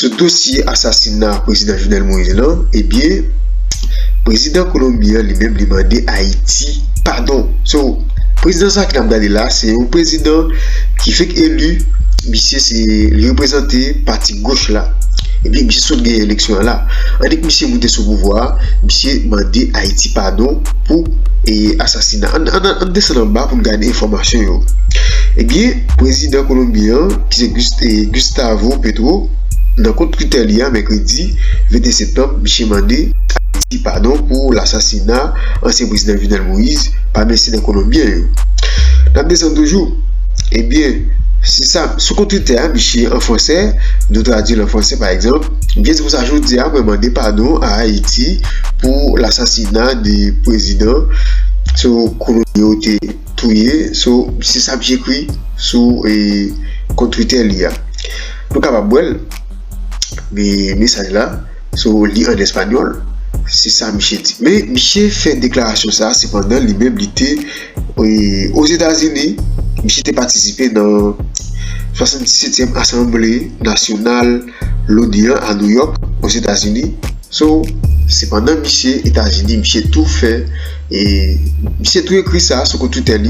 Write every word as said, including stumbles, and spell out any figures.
Sou dosye asasina prezidan Jovenel Moïse lan, ebyen, prezidan Kolonbi an li menm li mande Ayiti padon. So, prezidan sa ke n ap gade la, se yon prezidan ki fèk eli, misye se li reprezante pati goch la. Ebyen, misye sot genyen eleksyon an la. Annik misye moute sou pouvwa a, misye mande Ayiti padon pou e, asasina. Ann an, an desann anba pou n gade enfòmasyon yo. Ebyen, prezidan Kolonbi an, ki se Gustavo Petro, nan kont Twitter li a, mèkredi venteyen septanm, misye mande Ayiti padon pou lasasina ansyen prezidan Jovenel Moïse pa mèsenè kolonbyen yo. N ap desann toujou. Ebyen, se sa, sou kont Twitter a, misye an fransè, nou tradui l an fransè, pa egzanp, ebyen, se pou sa jodi a, mwen mande padon a Ayiti pou lasasina de prezidan so kolonbyen yo te touye. So, se sa misye ekri sou e, kont Twitter li a. Nou kapab wè l, men mesaj la, so, li an espanyòl. Se sa misye di. Men misye fè deklarasyon sa, sepandan, li menm li te e, Ozetazini. Misye te patisipe nan swasanndisetyèm Asanble Nasyonal Loni an a New York, Ozetazini. So, sepandan misye Etazini, misye tou fè e, misye tou ekri sa sou kont Twitter li.